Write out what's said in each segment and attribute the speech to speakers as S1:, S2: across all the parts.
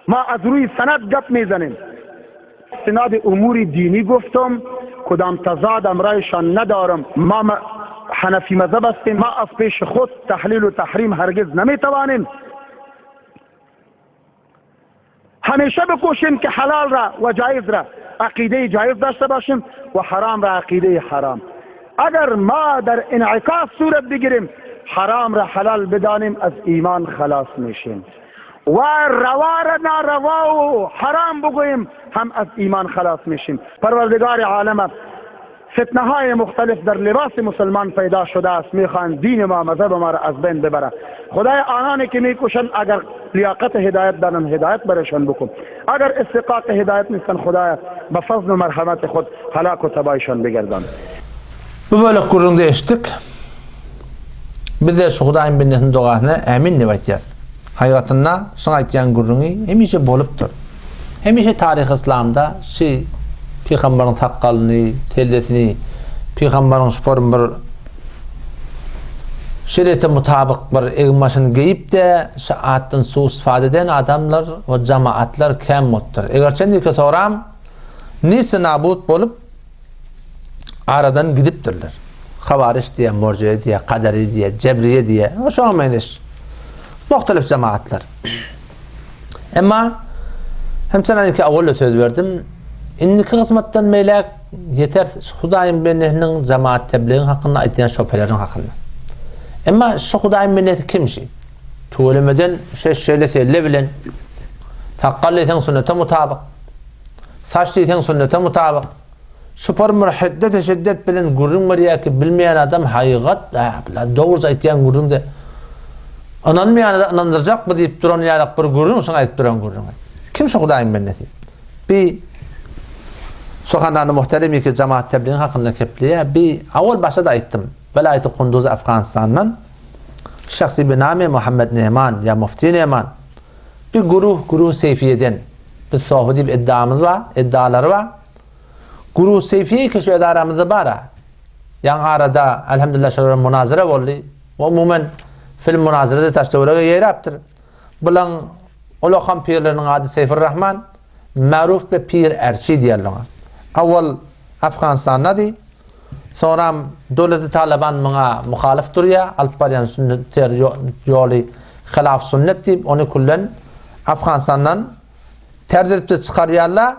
S1: Ma از روی سند گپ میزنیم. استناد امور دینی گفتم کدام تضاد امرایشان ندارم. ما حنفی مذهب هستیم. ما از پیش خود تحلیل و تحریم هرگز نمیتوانیم. همیشه بکوشیم که حلال را و جایز را عقیده جایز داشته باشیم و حرام را عقیده حرام. اگر ما در انعکاس صورت بگیریم حرام را حلال بدانیم از ایمان خلاص میشیم و روا را ناروا و حرام بگوییم هم از ایمان خلاص میشیم. پروردگار عالم فتنه های مختلف در لباس مسلمان پیدا شده است، میخوان دین ما مذهب ما را از بین ببره. خدای آنانی که میکوشند اگر لیاقت هدایت دارن هدایت برشان بکن، اگر استحقاق هدایت نیستن خدای به فضل و مرحمت خود هلاک و تباهشان بگردان.
S2: Bu bölek gürrüňde eşitdik. Biz-de şu Hudaýyň bendesiniň dogasyna ämin diýip aýtýas. Haýbatynda şuň aýtýan gürrüňi hemişe bolupdyr. Hemişe taryhy yslamda şi pygambaryň sakgalyny, sellesini, pygambaryň şu form bir şeriýete mutabyk bir egin-başyny geýip-de şi atdan suw-istifade eden adamlar we jamaatlar kän bolupdyr. Egerçendiki soram nisi-nabut bolup aradan gidipdirler. Hawaryç diýýär, Murjiýe diýýär, Kaderi diýýär, Jebriýe diýýär we şoňa meňzeş muhtelif jemaatlar. Emma hemçenan ki awal söz berdim, indiki kysmatdan beýläk ýeter Hudaýyň bendesiniň jemaat tebligiň hakynda aýtýan şöpeleriň hakynda. Emma şu Hudaýyň bendesi kim şi? Tüwelemeden şeýle selle bilen sakgal diýseň sünnete mutabyk, saç diýseň sünnete mutabyk, Şupar bir hiddete şiddet bilen gürrüň berýär ki, bilmeýän adam haýygat, hä, bular dogruja aýtýan gürrüň-de, ynanmaýany-da ynandyrjakmy diýip duran ýalak bir gürrüň şuň aýdyp duran gürrüňi. Kim şu Hudaýyň bendesi? Bi Suhanany muhterem ki jemaat tebligiň hakynda kepleýär. Bi awal başda-da aýtdym. Welaýaty Kunduz Afganistandan şahsy bi name Muhammed Neman ýa Mufti Neman. Bi guruh guruh seýfiýeden. Biz sofi diýip iddiamyz bar, iddialary bar. Guruh Seýfiýe ki şu edaramyzda bar-a. Ýaňy arada elhamdülillah şolar bilen munazara boldy. We umuman film munazara-da daş-töwerege ýaýrapdyr. Bulaň ulakan pirleriniň ady Seýfurrahman, maruf be Pir Ärçi diýerler oňa. Awwal Afganystandady. Soňram döwleti Taliban muňa muhalyf durýar, alyp barýan sünnet ter ýoly hylaf sünnet diýip, ony küllen Afganistandan terd edip-de çykarýarlar.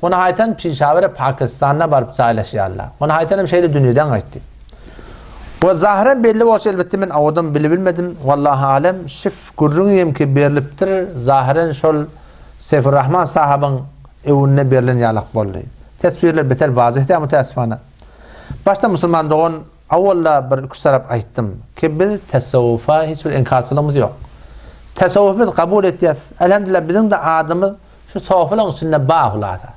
S2: Ony haýtan Pişawere Pakistanda baryp jaýlaşýarlar. Ony haýtan hem şeýle dünýeden gaýtdy. We zahyran belli bolşy elbetde men owadan bilibilmedim. Wallahy alem şif gürrüňi hem ki berlipdir. Zahyran şol Seýfurrahman sahabyň öwünde berlen ýalak boldy. Teswirler beter wazyh däl mütäessifana. Başda musulman dogan Awwalda bir üç tarap aýtdym ki biz tesewwufa hiç bir inkarçylygymyz ýok. Tesewwufy biz kabul etýäs. Elhamdülillah biziň-de adymyz şu sofylaryň içinde bar hulasa.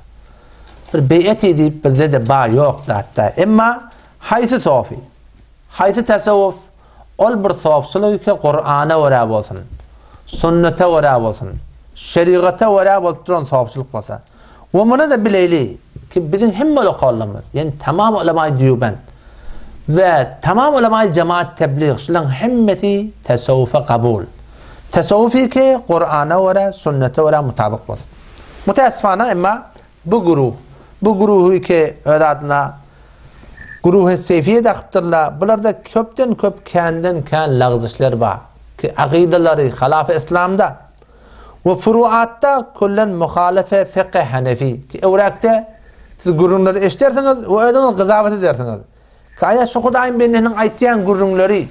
S2: Bir beýeti diýip bizde-de bar ýok zatda. Emma haýsy sofy, haýsy tesewwuf ol bir sofçylyk ki Kurana görä bolsun, sünnete görä bolsun, şerigata görä bolup duran sofçylyk bolsa. We muny-da bileýli ki, biziň hemme lokallarymyz, ýagny tamam ulemaýy Dýubend we tamam ulemaýy jemaat teblig, şularyň hemmesi tesewwufa kabul. Tesewwufy ki, Kurana görä, sünnete görä mutabyk bolsun. Mütäessifana emma bu güruh, bu güruhy ki öz adyna Güruhy Seýfiýe dakypdyrlar, bularda köpden köp, känden kän lagzyşlar bar ki, akydalary halafy yslamda, We furuatda küllen muhalefe fiqh hanefi. Ki öwräkde siz gürrüňleri eşidersiňiz we özüňiz gyzawat edersiňiz. Ki aýa şu Hudaýyň bendesiniň aýtýan gürrüňleri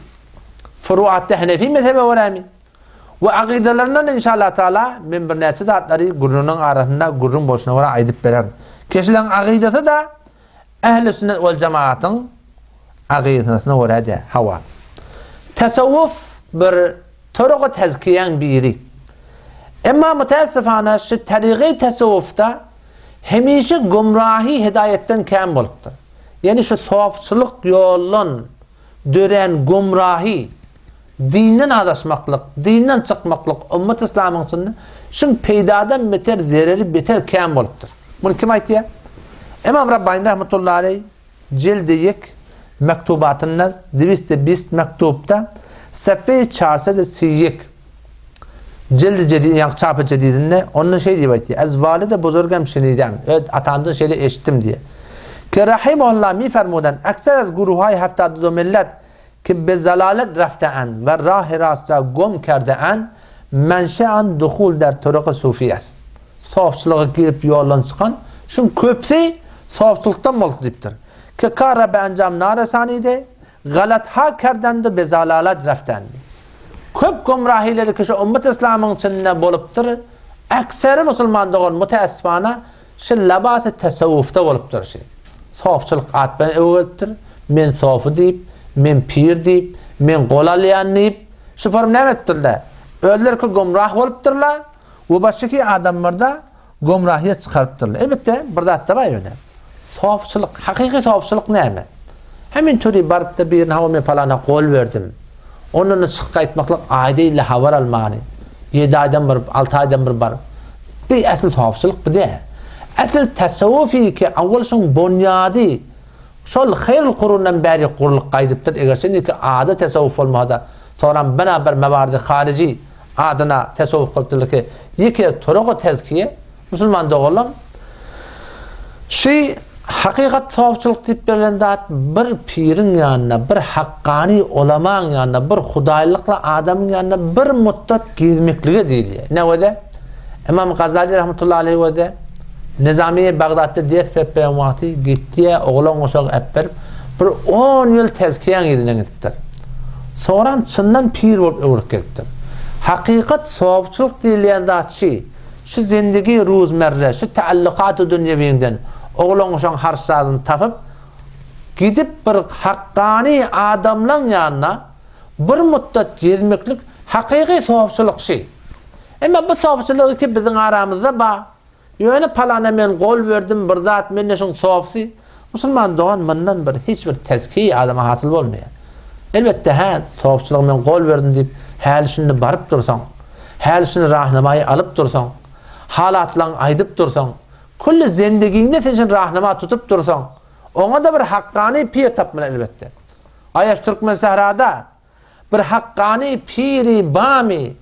S2: furuatda hanefi mezhebe görämi? We akydalaryndan inşallah taala men birnäçe zatlary gürrüňiň arasynda gürrüň bolşuna görä aýdyp bererin. Keşileriň akydasy-da Ähli sünnet wal jemaatyň akydasyna görä-de, hawa. Tasawwuf bir Torygy tezkiýäň biri. Emma mütäessifana şu tarygy tasawwufda hemişe gümrahy hidaýatdan kän bolupdyr. Ýagny şu sopçylyk ýoldan dörän gümrahy, dinden azaşmaklyk, dinden çykmaklyk ümmet yslamyň içinde şuň peýdadan beter zereri beter kän bolupdyr. Muny kim aýtýar? Imam Rabbani rahmetullahi aleý Jildi ýek mektubatynda, dwisti bist mektubda, sefeýi çarsady si ýek. Jildi jedid, ýagny çapy jedidinde onda şeý diýip aýtýar, Ez walide buzurgem şenidem, öz atamdan şeýle eşitdim diýýär. Ki rahimehullah mi fermuden, ekser ez guruhay heftadu millet ki bi zalalet refteend ve rahi rast ra gum kerdeend, menşean duhul der turuky sufi est. Sofçylyga girip ýoldan çykan, şuň köpüsi sofçylykdan boldy diýipdir. Ki kara be enjam naresanide, Galat-ha kerdendi be zalalat reftendi. Köp gümrahileri ki şu ümmet yslamyň içinde bolupdyr, ekseri musulman dogan müteessifana şu labasy tesewwufda bolupdyr şi. Sofçylyk at bilen öwrülipdir, men sofy diýip, men pir diýip, men gol alýan diýip, şu form näme etipdirler? Özleri ki gümrah bolupdyrlar we başgaki adamlarda gümrahiýet çykarypdyrlar. Elbetde bir zat-da bar ýöne. Sofçylyk, hakyky sofçylyk näme? Hemin töri baryp-da birine hawa men palana gol berdim. Ondan-da çykyp gaýtmaklyk aýda ille habar almany. Ýedi aýdan bir, alty aýdan bir baryp. Bu esl sofçylyk bu däl. Esl tasawwufy ki awwal şoň bonýady şol haýrul kurundan bäri gurlup gaýdypdyr. Eger şindiki ady tasawwuf bolmasa-da, soňram bina bir mewardy haryjy adyna tasawwuf kylypdyrlar ki, ýeke turugy tezkiýe Musulman doganlar, şu hakykat sofçylyk diýip berlen zat bir piriň ýanynda, bir hakkany ulamaň ýanynda, bir hudaýlykly adamyň ýanynda bir muddat gezmeklige diýilýär. Näwede? Imam Gazali rahmetullahi aleyhi wede Nizamiye Bagdatda ders berip beren wagty gitdi, oglan uşagy äp berip, bir 10 ýyl tezkiýäň yzyndan gidipdir. Soňram çyndan pir bolup öwrülip gelipdir. Hakykat sofçylyk diýilýän zat şi. Şu zindigi ruzmerre, şu taallukat-y dünýewiňden oglan-uşagyň harçjazyny tapyp, gidip bir hakkany adamlaň ýanyna bir muddat gezmeklik hakyky sofçylyk şi. Emma bu sofçylygy ki biziň aramyzda ba, ýöne palana men gol berdim bir zat mende şuň sofsy, musulman dogan mundan bir hiç bir tezkiýe adama hasyl bolmaýar. Elbetde hä, sofçylyga men gol berdim diýip häli-şindi baryp dursaň, Häli-şindi rahnamaýy alyp dursaň, halatlaňy aýdyp dursaň, külli zendigiňde sen şony rahnama tutup dursaň, oňa-da bir hakkany pir tapmaly elbetde. Aýaş Türkmensährada bir hakkany piri bamy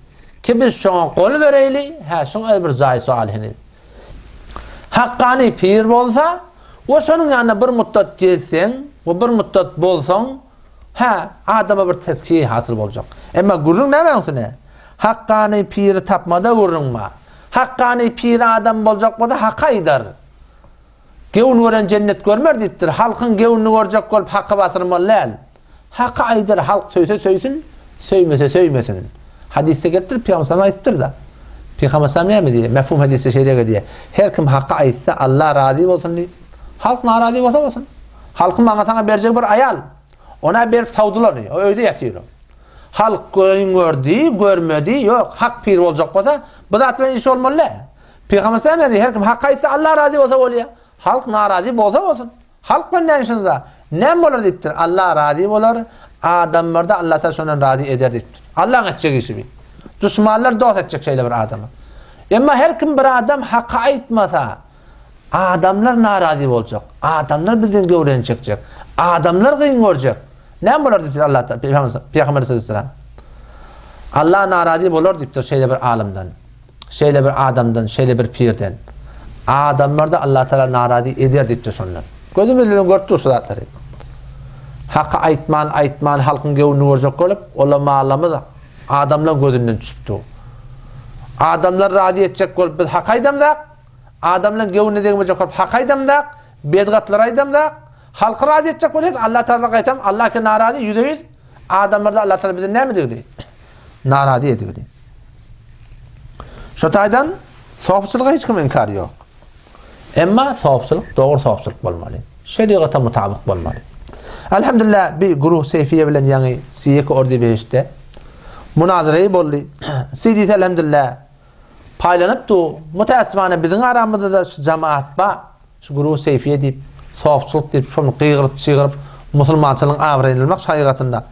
S2: ki biz şoňa gol bereýli, hä şoň el bir jaý sual heniz. Hakkany pir bolsa we şonuň ýanynda bir muddat gezseň we bir muddat bolsaň, Hä, adama bir tezkiýe hasyl boljak. Emma gürrüň nämäň üstüne? Hakkany piri tapmada gürrüň bar. Hakkany piri adam boljak bolsa haky aýdar. Gewün gören jennet görmer diýipdir. Halkyň gewünini görjek bolup haky basyrmaly däl. Haky aýdar, halk söýse söýsün, söýmese söýmesin. Hadysda gelipdir, Pygamber sallam aýdypdyr-da. Pygamber sallam näme diýýär? Mefhum hadysda şeýle gelýär. Her kim haky aýtsa Allah razy bolsun diýip. Halk narazy bolsa bolsun. Halkyň maňa saňa berjegi bir aýal. Ona berip sawdylar ony. O öýde ýatyr o. Halk göýün gördi, görmedi, ýok, hak pir boljak bolsa, bu zat bilen iş bolmaly däl. Pygamber sallam diýdi, her kim hak aýtsa Allah razy bolsa bolýar. Halk narazy bolsa bolsun. Halk bilen näme işimiz bar? Näme bolar diýipdir. Allah razy bolar, adamlar-da Allah Taala şondan razy eder diýipdir. Allahyň etjek işi bi. Duşmanlar dost etjek şeýle bir adamy. Emma her kim bir adam haky aýtmasa, Adamlar narazy boljak. Adamlar bizden göwreni çekjek. Adamlar gyn görjek. Näme bolar diýipdir Allah Pygamber sallallahu Allah narazy bolar diýipdir şeýle bir alymdan. Şeýle bir adamdan, şeýle bir pirden. Adamlar da Allah Taala narazy eder diýipdir şondan. Gözümiz bilen görüp dur şu zatlary. Haky aýtman, aýtman halkyň göwnüni görjek bolup, ulamalarymyz adamlar gözünden düşüpdi. Adamlar razy etjek bolup biz hak aýdamzak, Adamlaň göwnüne degmejek bolup hak aýdamzak, bedgatlary aýdamzak, halky razy etjek bolýas, Allah Tagala gaýtam Allah ki narazy ýüze ýüz, adamlarda Allah Tagala bizden näme edigli? Narazy edigli. Şo taýdan sofçylyga hiç kim inkar ýok. Emma sofçylyk dogry sofçylyk bolmaly. Şeriata mutabyk bolmaly. Elhamdülillah bir guruh seýfiýe bilen ýaňy siýek ordi behişde munazara boldy. Sidisi elhamdülillah Paýlanyp dur. Mütäessifane biziň aramyzda-da şu jamaat bar. Şu guruh seýfiýe diýip, sofçylyk diýip, şony gygyryp-çygyryp musulmançylygyň abraýyny almak şaýgatynda.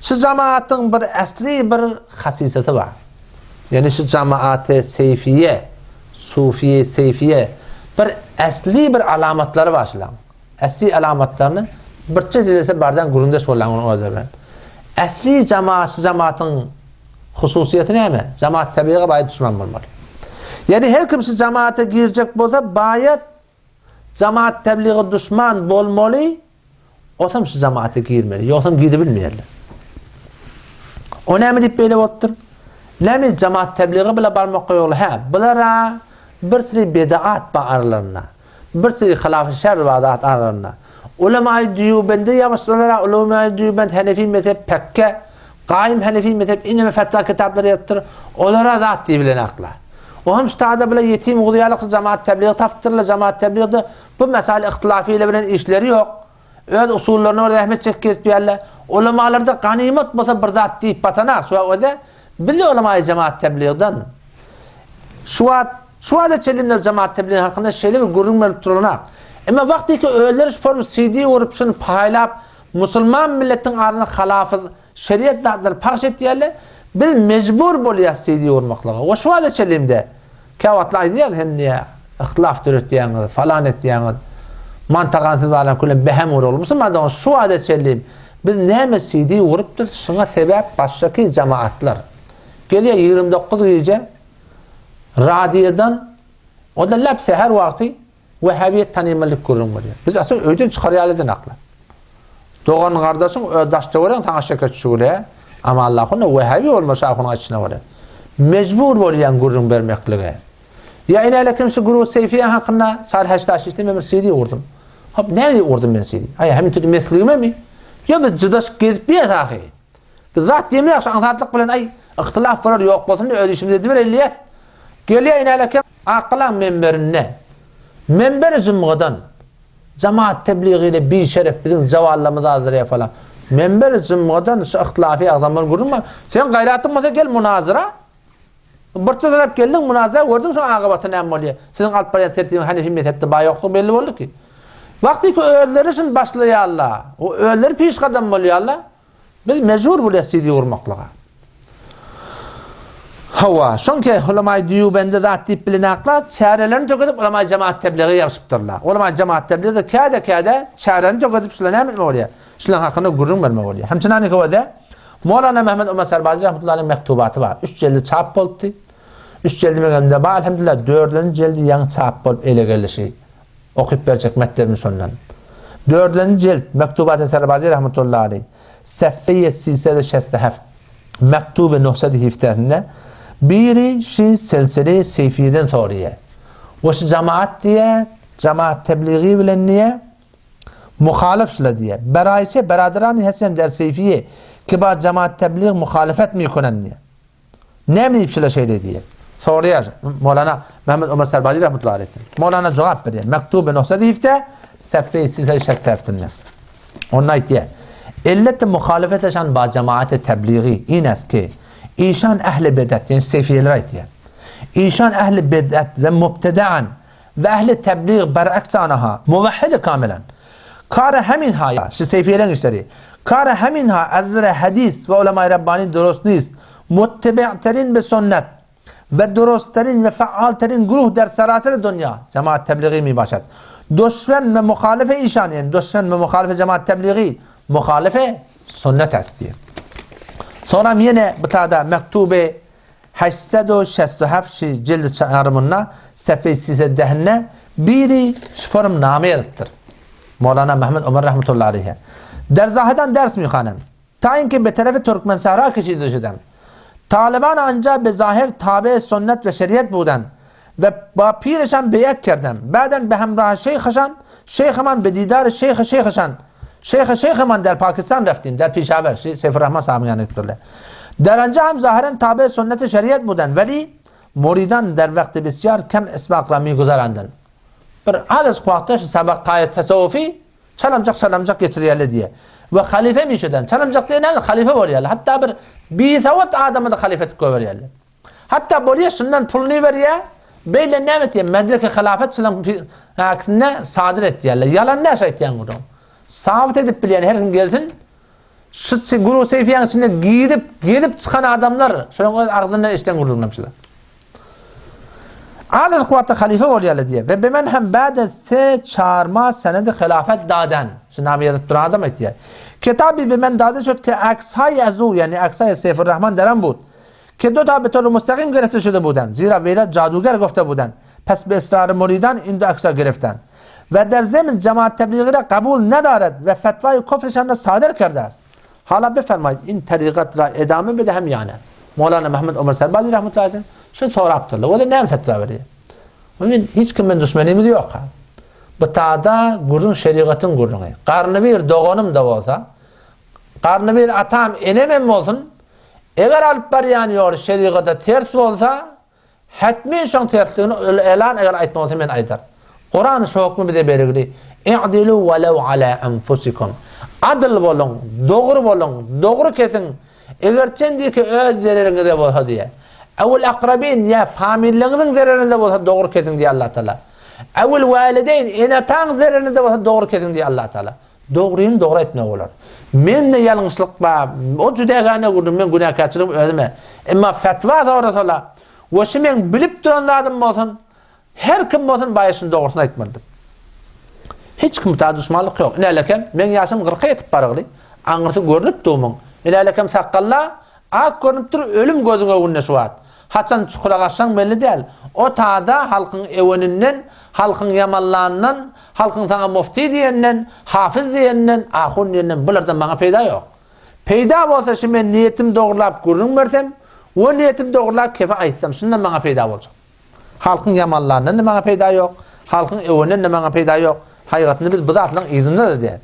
S2: Şu jamaatyň bir äsli bir hasysaty bar. Ýagny şu jamaaty seýfiýe, sufiýe seýfiýe bir äsli bir alamatlary bar şulaň. Äsli alamatlaryny birçe dilese bardan gürrüňdeş bolýan onuň özleri bilen. Äsli jamaat şu jamaatyň. Hususyýeti näme? Jemaat tebliga baýat duşman bolmaly. Ýani her kim şu jemaata girjek bolsa baýat jemaat tebliga duşman bolmaly, osam şu jemaata girmeli. Ýogsam girebilmeýärler. O näme diýip beýle bolupdyr? Näme jemaat tebliga bile barmak ýoly? Hä, bulara bir sürü bedaat bar aralarynda. Bir sürü hylaf-y şer bar zat aralarynda. Ulemaýy Dýubende ýabyşdylar, Ulemaýy Dýubend Henefi mezhep pekge, Gaýym Henefi mezhep ineme fetwa kitaplary ýazypdyr. Olara zat diýibilenaklar. O hem ştada bile ýetim guzy ýaly jamaat tebligy tapypdyrlar, jamaat tebligyda bu mesail yhtilafy ile bilen işleri ýok. Öz usullaryna görä zähmet çekip gezip ýörler. Ulamalarda ganymat bolsa bir zat diýip batanak, şu wagt öze biz ulamaýy jamaat tebligydan şu wagt şu wagta çenli jamaat tebligy hakynda şeýle bir gürrüň berip durulanak. Emma wagty ki özleri şu form CD urup şuny paýlap musulman milletiň arasynda halafyz şeriat zatlary pahş etýärler. Biz mejbur bolýas CD urmaklyga. We şu wagta çenli Käwagtlar aýdýar sen diýýär, yhtilaf döretýäňiz, falan etýäňiz. Mantagan siz balan külen behem urugly. Musulman dogan şu wagta çenli biz näme CD urupdyr, şuňa sebäp başdaky jamaatlar. Gelýär 29 gije radiodan o da lap seher wagty Wehhabiýet tanymallyk gürrüň berýär. Biz asyl öýden çykar ýaly eden akla. Dogan gardaşyň öz daş töweregiň saňa şeker çüwle. Ama Allah onda wehhabi bolma şahunyň aýdyşyna görä. Mejbur bolýaň gürrüň bermeklige. Ýa inäle kim şu Guru Seýfiýa hakynda sal haşdaş işde men bir CD gurdum. Hop näme diýip gurdum men CD? Aý hem tüdi mesligime mi? Ýa biz jydaşyp gezip biýäs ahy. Biz zat diýemýäs şu aňsatlyk bilen aý yhtilaf bolar ýok bolsun öz işimizi edibereýli diýýäs. Gelýär inälekem Akgalaň menberinde. Menberi jumgadan. Jamaat tebligy ile bişeref biziň jawallamyzy azdyrýar falan. Menberi jumgadan şu yhtilafy agzamlar gürrüň bar. Sen gaýratyň bolsa gel munazyra. Bir çyzarap geldiň munazyra gördüň şoň agybaty näme bolýar. Siziň alyp barýan tertibiň hanefi mezhepde bar ýokdugy belli boldy ki. Wagty ki özleri şuny başlaýarlar. O özleri pişgadam bolýarlar. Biz mejbur bolýas CD gurmaklyga. Hawa, şoňki ulamaý Dýubende zat diýip bilenaklar çärelerini tökedip ulamaý jemaat tebligy ýapyşypdyrlar. Ulamaý jemaat tebligi de käde-käde çäreni tökedip şular näme etmek bolýar? Şularyň hakynda gürrüň bermek bolýar. Hemçinany köwede Molana Mehmet Omar Sarbazi rahmetullahi aleyh mektubaty bar. Üç jeldi çap bolupdy. Üç jeldi meňemde bar, elhamdülillah, dördünji jeldi ýaňy çap bolup ele gelişi. Okyp berjek metlebim şondan. Dördünji jilt, Mektubat-y Serbazi rahmetullahi aleyh, sehfeýe sisede şeste heft, Mektub-i nuhsedi hiftesinde biri şi selsele-i seýfiýeden soraýar. We şu jamaat diýýär, jamaat tebligi bilen diýýär, muhalyf şula diýýär. Beraýçe beraderani hesen der seýfiýe ki ba jamaat teblig muhalefet mikunen diýýär. Näme diýip şular şeýle diýýär? Soraýar Molana Mehmet Ömer Serbazi rahmetullahi aleyh. Molana jogap berýär. Mektuby Nuhsadiýfde sefre sisel şessefinde. Onda aýtýar. Ellet muhalefete şan ba cemaate tebliği ines ki işan ehli bedet yani seyfiyeler aýtýar. İşan ehli bedet ve mubtedaan ve ehli tebliğ beraks anaha muvahhid kamilen. Kare hemin ha şu seyfiyelerin işleri. Kare hemin ha azre hadis ve ulema Rabbani durust nist. Muttebi'terin be sünnet ve durustterin ve faalterin güruh der seraser dünya cemaat tebliği mi başat. Düşmen ve muhalife işan yani düşmen ve muhalife cemaat tebliği muhalife sünnet esti. Sonra yine bu tada mektube 867 cild çarymynda sefeý siseddehinde biri şuform name ýazypdyr. Mowlana Mehmet Omar rahmetullahi aleyhe. Der Zahedan ders mihanem. Ta inki be terefi Türkmensahra keşide şedem. Taliban anca be zahir tabe sünnet ve şeriat buden ve ba pirişan beyat kerdem. Baden be hemrah şeyhişan, şeyhiman be didar şeyh şeyhişan. Şeyh şeyhiman der Pakistan reftim, der Pişaver, Seyfurrahman Rahman sahabyn ýany Der anca hem zahiren tabe sünnet şeriat buden. Veli muridan der vakti bisýar kem isbak ra miguzarandyn. Bir azajyk wagtda şu sabak taýy tasawwufy çalamjak çalamjak geçirýärler diýýär. We halife mişeden çalamjak diýen näme halife bolýarlar. Hatda bir bisawat adamy da halife etip goýberýärler. Hatda bolýar şundan puluny berýär, beýle näme etýär? Medreki hilafet şulan aksine sadyr etýärler. Ýalan näşe aýtýan gürrüň. Sabyt edip bilýän her kim gelsin, şu guru seýfiýaň içinde girip, gezip çykan adamlar şonuň öz agzyndan eşiden gürrüňler şular. Azajyk wagtda halife bolýarlar diýýär. We bemen hem ba'de se çarma senedi hilafet daden. Şu name ýazyp duran adam aýtýar. Kitabi bemen dade şot ki aksay azu, ýani aksay Seýfurrahman deren bud. Ke do ta be toru mustaqim gerefte şude budan. Zira veyra caduger gofte budan. Pes be ısrarı muridan in do aksa gereften. Ve der zemin cemaat tebliği ra kabul nedaret ve fetvayı kufrişan ra sadır kerde ast. Hala befermayid in tarikat ra edame bedehem ya ne? Mevlana Mehmet Ömer Serbazi rahmetullahi aleyh şunu sorapdyrlar. O da näme fetwa berýär? Men hiç kim bilen düşmenimiz ýok. Bu tada gürrüň şerigatyň gürrüňi. Garny bir doganym-da bolsa, garny bir atam, enem hem bolsun, eger alyp barýan ýoly şerigata ters bolsa, Hetmi şoň tersligini elan eger aýtma bolsa men aýdar. Kuran şu hokmy bize berigli, I'dilu welew ala enfusikum. Adyl boluň, dogry boluň, dogry kesiň, eger çendiki öz zereriňize bolsa diýýär. Ewil akrabin ýa familliňiziň zererine bolsa dogry kesiň diýýär Allah Taala. Ewil walideýn ene-ataň zererine bolsa dogry kesiň diýýär Allah Taala. Dogryny dogry aýtmak bolar. Mende ýalňyşlyk bar, o jüdägäne gürrüň, meň günäkärçiligim özüme. Emma fetwa sorasalar, we şu meň bilip duran zadym bolsun, her kim bolsun baýa şuny dogrusyny aýtmalydyr. Hiç kim ta duşmanlyk ýok. Inälekem, meň ýaşym kyrka ýetip barygly, aňyrsy görnüp dur muň. Inälekem sakgalla, ak görnüp dur, ölüm gözüň öňünde şu wagt. Haçan çukura gaçsaň belli däl. O tada halkyň öweninden, halkyň ýamanlanyndan, halkyň saňa mufti diýeninden, hafyz diýeninden, ahun diýeninden bulardan maňa peýda ýok. Peýda bolsa şu men niýetimi dogrulap gürrüň bersem we niýetimi dogrulap kefe aýtsam şundan maňa peýda boljak. Halkyň ýamanlanyndan-da maňa peýda ýok, halkyň öweninden-de maňa peýda ýok. Haýygatynda biz bu zatlaryň yzynda-da däl.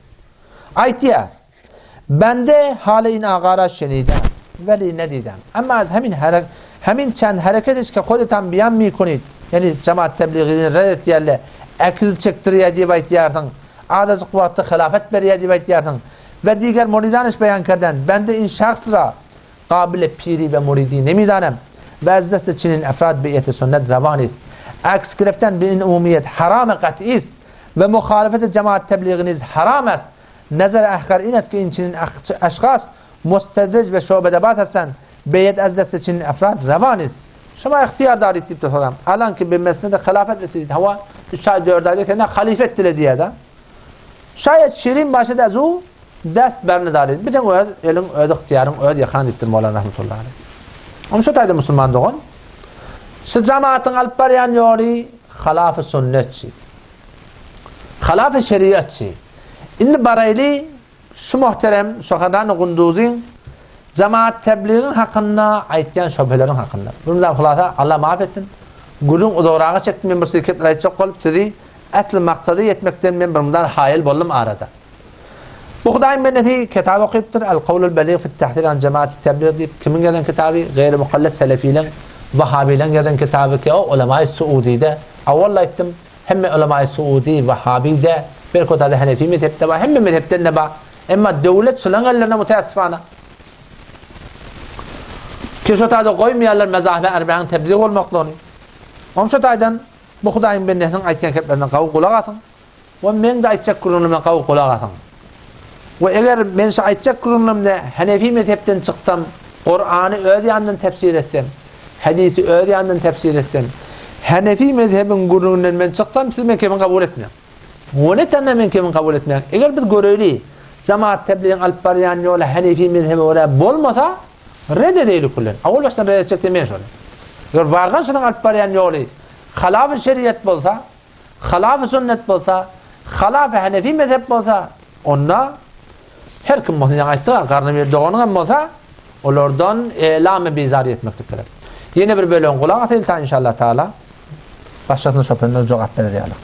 S2: Aýtýar. Bende hale in agara şenidem, weli nedidem. Emma az hemin here hemin çend hereketiş ke hodetan beýan mikonid, ýagny jemaat tebligini red etýärler, ekil çekdirýär diýip aýtýarsyň, azajyk wagtda hilafet berýär diýip aýtýarsyň we diger muridaniş beýan kerden, bende in şahs ra qabile piri we muridi nemidanem we az deste çinin efrad beýeti sünnet rewan ist. Aks gireften bi in umumiýet harame kat'ist we muhalefeti jemaat tebliginiz haram est. Nezer ehkar in est ki in çinin eşhas mustedrij we şobedebaz hesten beyet ez deste çinin efrad rewan ist. Şuma ihtiýar darid diýip soram. Alan ki bi mesnede hilafet residid hawa üç aý dört aýda senden halife etdile diýýär-de. Şaýat şirin başyd ez u dest berni darid. Biten öz eliň öz ihtiýaryň öz ýakan diýipdir Mowlana rahmetullahi aleyh. Onuň şu taýda musulman dogan şu jamatyň alyp barýan ýoly halafy sünnetçi. Halafy şeriatçy. Indi baraýly şu muhterem Sohadany Gunduzyň jemaat tebligiň hakynda aýtýan şöbheleriň hakynda. Bundan hulasa Allah maaf etsin. Gürrüň uzagraga çekdi men bir şirketler aýtjak bolup sizi esli maksada ýetmekden men bir mydar haýyl boldum arada. Bu Hudaýyň bendesi kitap okypdyr El kawlul beligh fit tahzir an jemaati teblig diýip kimiň ýazan kitaby gaýry mukallit selefileň wahabileň ýazan kitaby ki o ulemaýy suudide awal aýtdym Hemme ulemaýy suudi, wahhabi de, belki o taýda hanefi mezhepde bar, hemme mezhepden-de bar. Emma döwlet şulaň ellerinde mutäessifana. Ki şo taýda goýmaýarlar mezahibi erbäň teblig bolmaklygyny. Oň şo taýdan bu Hudaýyň bendesiniň aýtýan keplerine gawy gulak asyň. We meň-de aýtjak gürrüňlerime gawy gulak asyň. We eger men şu aýtjak gürrüňlerimde hanefi mezhepden çyksam, Kurany öz ýanyndan tefsir etsem, Hadysy öz ýanyndan tefsir etsem, Hanefi mezhebiň gürrüňinden men çyksam, siz meň kepimi kabul etmäň. Ony tanda meň kepimi kabul etmäň. Eger biz göreýli, jemaat tebligiň alyp barýan ýoly Hanefi mezhebe görä bolmasa, red edeýli küllen. Awal başdan red etjek de men şony. Eger wagan şunuň alyp barýan ýoly halafy şeriat bolsa, Halafy sünnet bolsa, halafy hanefi mezhep bolsa, onda her kim bolsa, ýaňy aýtdyk, garny bir doganyň hem bolsa, olardan elamy bizar etmeklik gerek. Ýene bir bölegini gulak asaýyl ta inşallah taala. Başgasyna şopenden jogap berer ýaly.